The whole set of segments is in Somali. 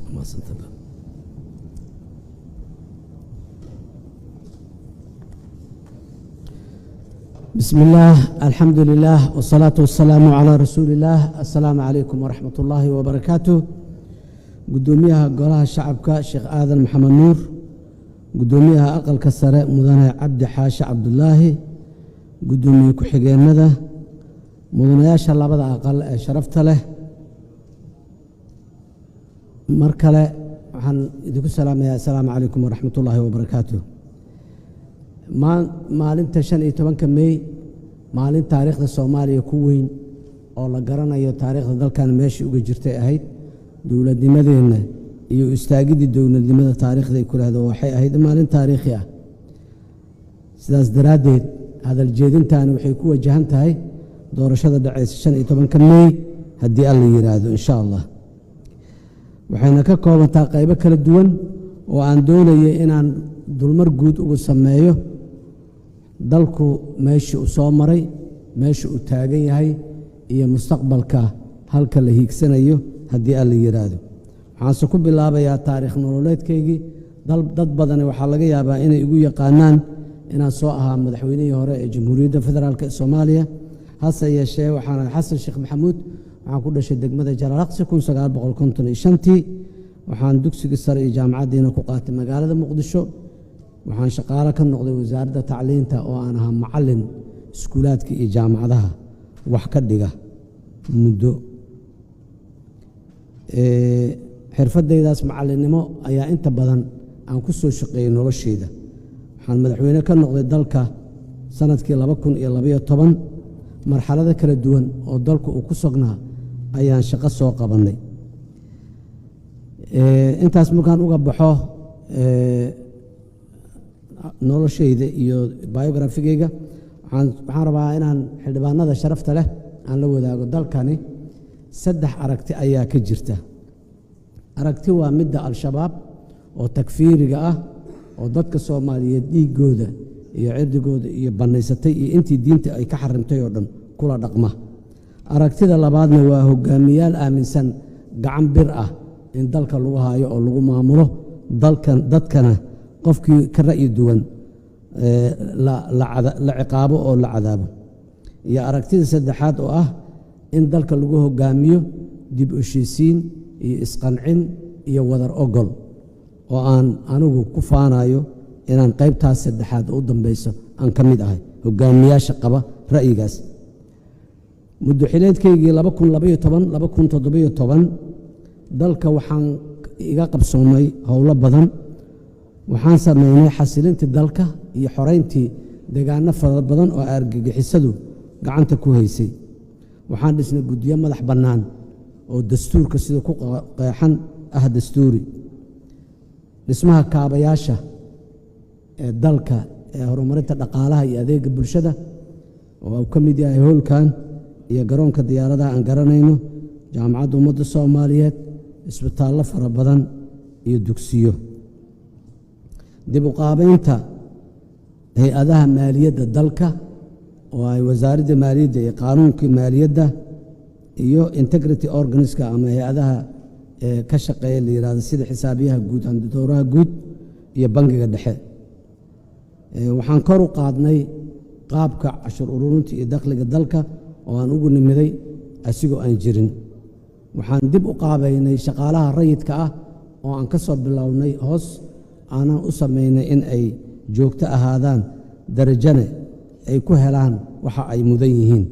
Mahadsantahay. بسم الله، الحمد لله، والصلاة والسلام على رسول الله. السلام عليكم ورحمة الله وبركاته. Gudoomiyaha Golaha Shacabka, Sheekh Aadan Maxamed Nuur, gudoomiyaha Aqalka Sare, Mudane Cabdi Xaashi Cabdulaahi, gudoomiye ku-xigeenada, mudanayaasha labada aqal ee sharafta leh, mar kale waxaan idinku salaamayaa: assalaamu calaykum waraxmat ullaahi wabarakaatu. Maalinta 15-ka Mey, maalin taariikhda Soomaaliya ku weyn oo la garanayo taariikhda dalkan meeshii uga jirtay ahayd, dowladnimadeenna iyo istaagiddii dowladnimada taariikhda ay ku lahdo, waxay ahayd maalin taariikhi ah. Sidaas daraaddeed, hadal jeedintaani waxay ku wajahan tahay doorashada dhacaysa 15-ka Mey, haddii Alla yidhaahdo, insha Allah. Waxayna ka koobantaa qaybo kala duwan oo aan doonayay inaan dulmar guud ugu sameeyo dalku meeshii uu soo maray, meesha uu taagan yahay iyo mustaqbalka halka la hiigsanayo, haddii Alla yidhaahdo. Waxaanse ku bilaabayaa taariikh nololeedkaygii. Dad badani waxaa laga yaabaa inay igu yaqaanaan inaan soo ahaa madaxweynihii hore ee Jamhuuriyadda Federaalk ee Soomaaliya. Hase yeeshee, waxaan ahay Xasan Sheekh Maxamuud. Waxaan ku dhashay degmada Jalalaqsi 1955-tii. Waxaan dugsigii sare iyo jaamacaddiina ku qaatay magaalada Muqdisho. Waxaan shaqaalo ka noqday Wasaaradda Tacliinta oo aan ahaa macallin iskuulaadka iyo jaamacadaha wax ka dhiga muddo. Xirfaddaydaas macallinnimo ayaa inta badan aan ku soo shaqeeyey noloshayda. Waxaan madaxweyne ka noqday dalka sanadkii 2012. Marxalado kala duwan oo dalku uu ku sugnaa ayaan shaqo soo qabannay. Intaas markaan uga baxo noloshayda iyo biography-gayga, waxaan rabaa inaan xildhibaanada sharafta leh aan la wadaago dalkani saddex aragti ayaa ka jirta. Aragti waa midda Al-Shabaab oo takfiiriga ah, oo dadka Soomaaliyeed dhiiggooda iyo cirdigooda iyo bannaysatay iyo intii diinta ay ka xarimtay oo dhan kula dhaqma. Aragtida labaadna waa hogaamiyaal aaminsan gacan bir ah in dalka lagu haayo oo lagu maamulo dalkan, dadkana qofkii ka ra'yi duwan la ciqaabo oo la cadaabo. Iyo aragtida saddexaad oo ah in dalka lagu hogaamiyo dib u heshiisiin iyo isqancin iyo wadar ogol, oo aan anigu ku faanayo inaan qaybtaas saddexaad oo u dambayso aan ka mid ahay hogaamiyaasha qaba ra'yigaas. Muddo xileedkaygii 2012, 2017 dalka waxaan iga qabsoomay howlo badan. Waxaan sameynay xasilintii dalka iyo xoreyntii deegaano fara badan oo argagixisadu gacanta ku haysay. Waxaan dhisnay guddiyo madax bannaan oo dastuurka sida ku qeexan ah dastuuri. Dhismaha kaabayaasha ee dalka ee horumarinta dhaqaalaha iyo adeega bulshada, oo uu ka mid yahay hoolkan iyo garoonka diyaaradaha aan garanayno, Jaamacadda Ummadda Soomaaliyeed, isbitaallo fara badan iyo dugsiyo. Dib u qaabaynta hay-adaha maaliyadda dalka, oo ay Wasaaradda Maaliyadda iyo qaanuunkii maaliyadda iyo integrity organs-ka ama hay-adaha ka shaqeeya la yidhahdo, sida xisaabiyaha guud, handidowraha guud iyo Bangiga Dhexe. Waxaan kor u qaadnay qaabka cashur ururinta iyo dakhliga dalka oo aan ugu nimiday asigoo aan jirin. Waxaan dib u qaabaynay shaqaalaha rayidka ah oo aan ka soo bilownay hoos, aanan u samaynay in ay joogto ahaadaan, darajane ay ku helaan waxa ay mudan yihiin.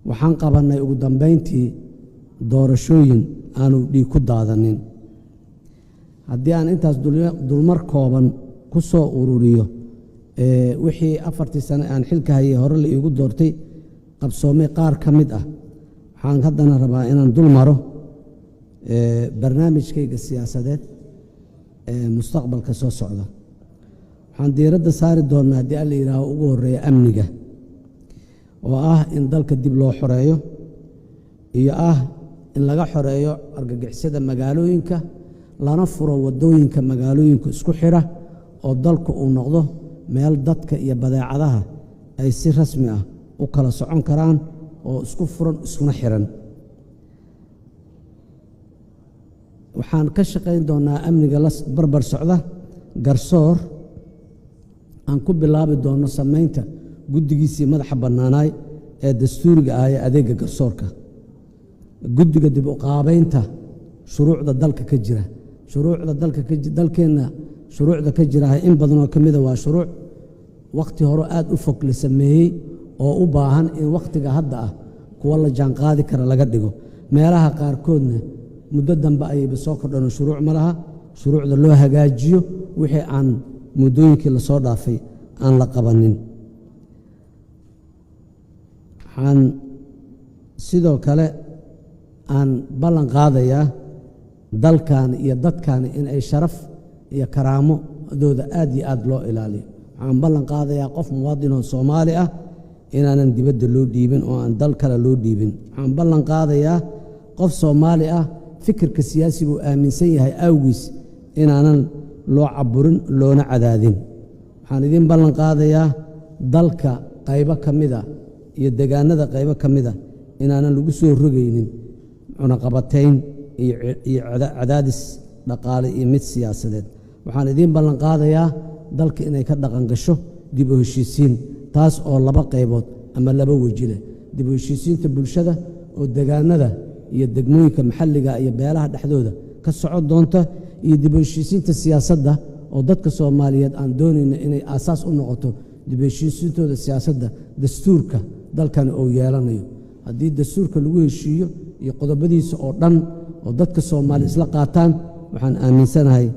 Waxaan qabannay ugu dambayntii doorashooyin aanu dhiig ku daadanin. Haddii aan intaas dulmar kooban ku soo ururiyo wixii 4-tii sane aan xilka hayay hore la iigu doortay qabsoomay qaar ka mid ah, waxaan haddana rabaa inaan dul maro barnaamijkayga siyaasadeed ee mustaqbalka soo socda. Waxaan diiradda saari doonnaa, haddii Alla yidhaaho, ugu horreeya amniga, oo ah in dalka dib loo xoreeyo iyo ah in laga xoreeyo argagixisada magaalooyinka, lana furo waddooyinka magaalooyinka isku xidha, oo dalku uu noqdo meel dadka iyo badeecadaha ay si rasmi ah u kala socon karaan oo isku furan iskuna xiran. Waxaan ka shaqayn doonaa amniga la barbar socda garsoor aan ku bilaabi doono samaynta guddigiisii madaxa bannaanaay ee dastuuriga ah ee adeegga garsoorka, guddiga dib u qaabaynta shuruucda dalka ka jira. Shuruucda dalka dalkeenna shuruucda ka jira in badanoo ka mida waa shuruuc wakhti hore aad u fog la sameeyey oo u baahan in wakhtiga hadda ah kuwa la jaanqaadi kara laga dhigo. Meelaha qaarkoodna muddo dambe ayayba soo kordhanoo shuruuc ma laha. Shuruucda loo hagaajiyo wixii aan muddooyinkii lasoo dhaafay aan la qabanin. Waxaan sidoo kale aan ballan qaadayaa dalkan iyo dadkan in ay sharaf iyo karaamadooda aad iyo aad loo ilaaliyo. Waxaan ballan qaadayaa qof muwaadinoo Soomaali ah inaanan dibadda loo dhiibin oo aan dal kale loo dhiibin. Waxaan ballan qaadayaa qof Soomaali ah fikirka siyaasigu aaminsan yahay awgiis inaanan loo caburin loona cadaadin. Waxaan idiin ballan qaadayaa dalka qaybo ka mida iyo degaanada qaybo ka mida inaanan lagu soo rogaynin cunaqabatayn iyo cadaadis dhaqaale iyo mid siyaasadeed. Waxaan idiin ballan qaadayaa dalka inay ka dhaqan gasho dib u heshiisiin, taas oo laba qaybood ama laba weji leh: dib u heshiisiinta bulshada oo degaanada iyo degmooyinka maxalliga iyo beelaha dhexdooda ka socon doonta, iyo dib u heshiisiinta siyaasadda oo dadka Soomaaliyeed aan doonayno inay aasaas u noqoto dib u heshiisiintooda siyaasadda dastuurka dalkani uu yeelanayo. Haddii dastuurka lagu heshiiyo iyo qodobadiisa oo dhan oo dadka Soomaaliya isla qaataan, waxaan aaminsanahay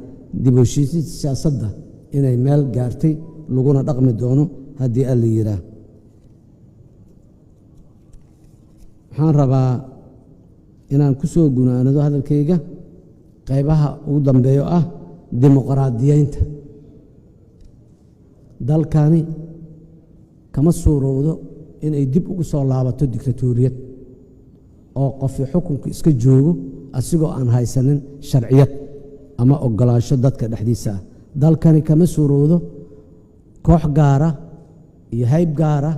dib u heshiisiinta siyaasadda inay meel gaartay, laguna dhaqmi doono haddii Alla yidhaah. Waxaan rabaa inaan ku soo gunaanado hadalkayga qaybaha ugu dambeeyo ah dimuqraadiyeynta dalkani. Kama suurowdo inay dib ugu soo laabato dictatoriyad oo qofi xukunka iska joogo asigoo aan haysanin sharciyad ama oggolaansho dadka dhexdiisa ah. Dalkani kama suurowdo koox gaara iyo hayb gaara,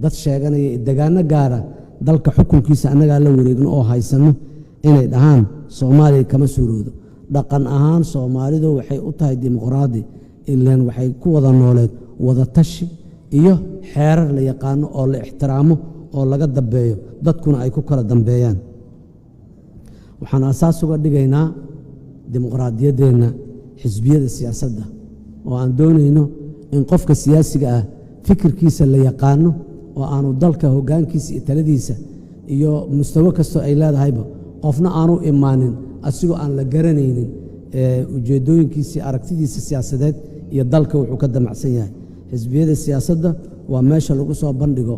dad sheeganaya iyo degaano gaara, dalka xukunkiisa annagaa la wareegno oo haysanno inay dhahaan. Soomaaliya kama suurowdo. Dhaqan ahaan Soomaalidu waxay u tahay dimuqraadi, ilaan waxay ku wada nooleed wada tashi iyo xeerar la yaqaano oo la ixtiraamo oo laga dambeeyo, dadkuna ay ku kala dambeeyaan. Waxaan asaas uga dhigaynaa dimuqraadiyaddeenna xisbiyada siyaasadda oo aan doonayno in qofka siyaasiga ah fikirkiisa la yaqaano oo aanu dalka hoggaankiisa iyo taladiisa iyo mustawo kastoo ay leedahayba qofna aanu imaanin asigoo aan la garanaynin ujeeddooyinkiisa, aragtidiisa siyaasadeed iyo dalka wuxuu ka damacsan yahay. Xisbiyada siyaasadda waa meesha lagu soo bandhigo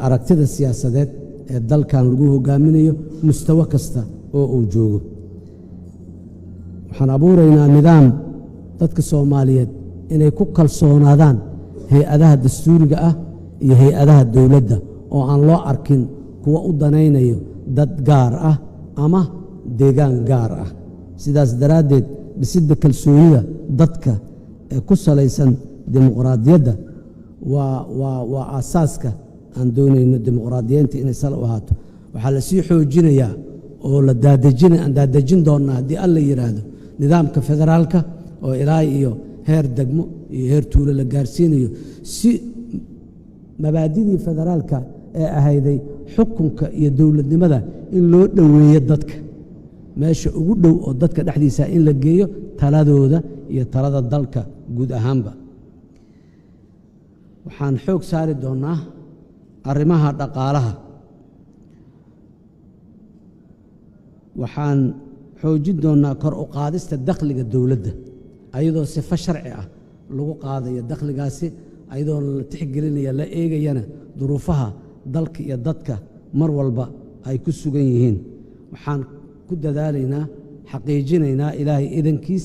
aragtida siyaasadeed ee dalkan lagu hogaaminayo mustawo kasta oo uu joogo. Waxaan abuuraynaa nidaam dadka Soomaaliyeed inay ku kalsoonaadaan hay-adaha dastuuriga ah iyo hay-adaha dowladda oo aan loo arkin kuwa u danaynayo dad gaar ah ama deegaan gaar ah. Sidaas daraaddeed, dhisidda kalsoonida dadka ee ku salaysan dimuqraadiyadda waa aasaaska aan doonayno dimuqraadiyeynta inay sal u ahaato. Waxaa la sii xoojinayaa oo la daadejina aan daadejin doonnaa haddii Alla yidhaahdo nidaamka federaalka oo ilaa iyo heer degmo iyo heer tuulo la gaarsiinayo, si mabaadidii federaalka ee ahayday xukunka iyo dowladnimada in loo dhoweeyo dadka, meesha ugu dhow oo dadka dhexdiisa in la geeyo taladooda iyo talada dalka guud ahaanba. Waxaan xoog saari doonnaa arrimaha dhaqaalaha. Waxaan xoojin doonnaa kor u qaadista dakhliga dowladda ayadoo sifo sharci ah lagu qaadayo dakhligaasi, ayadoo la tixgelinaya, la eegayana duruufaha dalka iyo dadka mar walba ay ku sugan yihiin. Waxaan ku dadaalaynaa, xaqiijinaynaa Ilaahay idankiis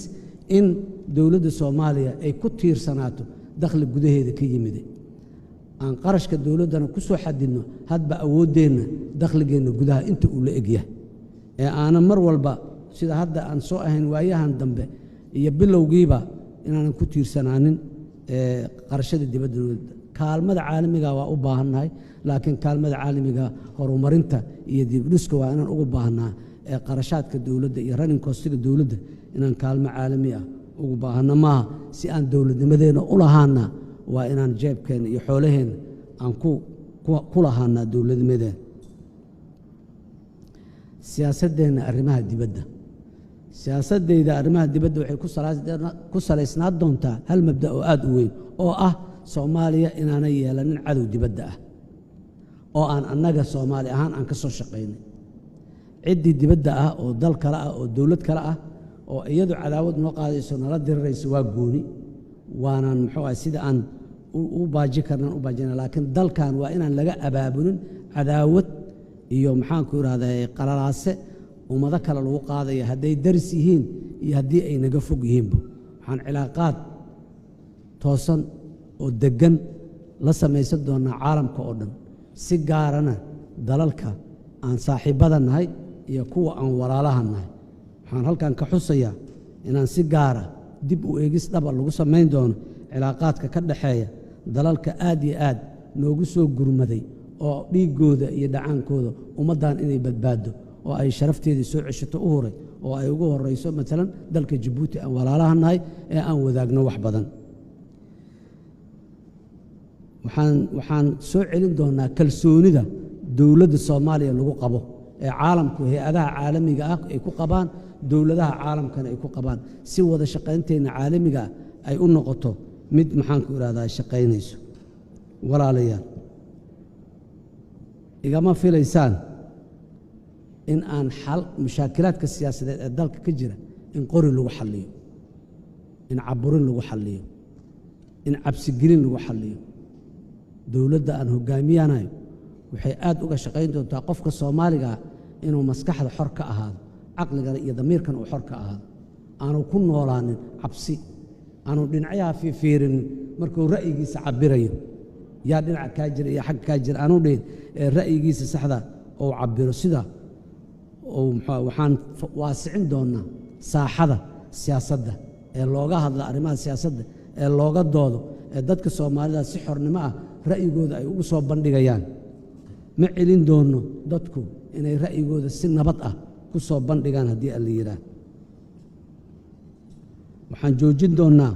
in dowladda Soomaaliya ay ku tiirsanaato dakhli gudaheeda ka yimide, aan qarashka dowladdana ku soo xadidno hadba awooddeenna dakhligeenna gudaha inta uu la egyahay, ee aanan mar walba sida hadda aan soo ahayn waayahan dambe iyo bilowgiiba inaanan ku tiirsanaanin qarashada dibadda dowladda. Kaalmada caalamiga waa u baahannahay, laakiin kaalmada caalamiga horumarinta iyo dibdhiska waa inaan ugu baahnaa ee qarashaadka dowladda iyo running costiga dowladda inaan kaalmo caalami ah ugu baahanno maaha. Si aan dowladnimadeenna u lahaana, waa inaan jeebkeenna iyo xoolaheenna aan ku lahaanaa dowladnimadeenna. Siyaasaddeenna arrimaha dibadda, siyaasaddayda arrimaha dibadda waxay ku salaysnaan doontaa hal mabda oo aad u weyn, oo ah Soomaaliya inaanay yeelanin cadow dibadda ah oo aan annaga Soomaali ahaan aan ka soo shaqaynay. Ciddii dibadda ah oo dal kale ah oo dowlad kale ah oo iyadu cadaawad noo qaadayso, nala dirirayso, waa gooni, waanaan muxuu ah sida aan u baaji karnaan u baajina. Laakiin dalkan waa inaan laga abaabulin cadaawad iyo, maxaanku idhahdaa, qalalaase ummado kale lagu qaadaya, hadday daris yihiin iyo haddii ay naga fog yihiinba. Waxaan cilaaqaad toosan oo deggan la samaysan doonaa caalamka oo dhan, si gaarana dalalka aan saaxiibbada nahay iyo kuwa aan walaalaha nahay. Waxaan halkan ka xusayaa inaan si gaara dib u eegis dhaba lagu samayn doono cilaaqaadka ka dhaxeeya dalalka aad iyo aad noogu soo gurmaday oo dhiiggooda iyo dhacaankooda ummaddan inay badbaaddo oo ay sharafteedii soo ceshato u huray, oo ay ugu horayso maalan dalka Jabuuti aan walaalaha nahay ee aan wadaagno wax badan. Waxaan soo celin doonaa kalsoonida dowladda Soomaaliya lagu qabo ee caalamku, hay-adaha caalamiga ah ay ku qabaan, dowladaha caalamkana ay ku qabaan, si wada shaqaynteenna caalamiga ah ay u noqoto mid, maxaanku idhahdaa, shaqaynayso. Walaalayaal, igama filaysaan in aan xal mushaakilaadka siyaasadeed ee dalka ka jira in qori lagu xalliyo, in caburin lagu xalliyo, in cabsigelin lagu xalliyo. Dowladda aan hoggaamiyanayo waxay aad uga shaqayn doontaa qofka Soomaaliga ah inuu maskaxda xor ka ahaado, caqligana iyo damiirkana uu xor ka ahaado, aanu ku noolaanin cabsi, aanu dhinacyaha fiifiirinin markuu ra'yigiisa cabbirayo, yaa dhinaca kaa jira iyo xagga kaa jira aanu dhihin, ee ra'yigiisa saxda uu cabbiro. Sida waxaan waasicin doonaa saaxada siyaasadda ee looga hadla arrimaha siyaasadda, ee looga doodo, ee dadka Soomaalida si xornimo ah ra'yigooda ay ugu soo bandhigayaan. Ma celin doonno dadku inay ra'yigooda si nabad ah ku soo bandhigaan haddii alla yidhaah. Waxaan joojin doonnaa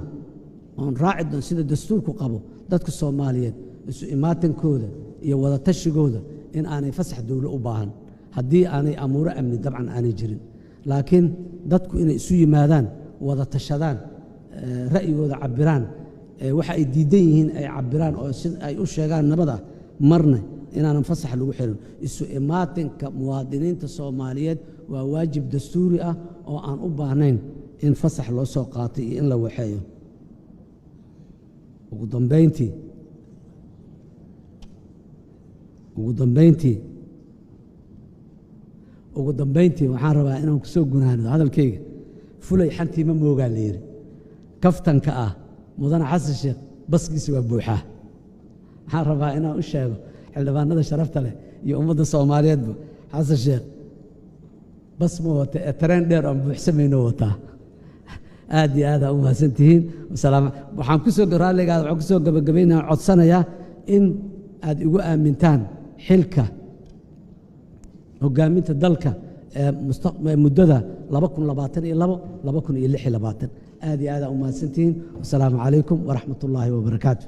oon raaci doon sida dastuurku qabo dadka Soomaaliyeed isu imaatankooda iyo wadatashigooda in aanay fasax dowlo u baahan, haddii aanay amuuro amni dabcan aanay jirin. Laakiin dadku inay isu yimaadaan, wada tashadaan, ra'yigooda cabbiraan, waxa ay diidan yihiin ay cabbiraan oo si ay u sheegaan nabad ah, marna inaanan fasax lagu xirin. Isu imaatinka muwaadiniinta Soomaaliyeed waa waajib dastuuri ah oo aan u baahnayn in fasax loo soo qaatay iyo in la waxeeyo. Ugu dambayntii, waxaan rabaa inaan ku soo gunaano hadalkayga. Fulay xantii ma moogaa la yidhi. Kaftanka ah mudane Xasan Sheekh baskiisa waa buuxaa. Waxaan rabaa inaan u sheego xildhibaanada sharafta leh iyo ummadda Soomaaliyeedba, Xasan Sheekh bas ma wata ee tareen dheer aan buuxsamayno wataa. Aad iyo aad aa u mahadsantihiin. Waxaan ku soo raalligaada, waxaan ku soo gabagabaynaya, codsanayaa in aad igu aamintaan xilka hoggaaminta dalka ee muddada 2022, 2026. Aad iyo aad aa u mahadsantihiin. Wasalaamu calaykum waraxmat ullaahi wabarakaatu.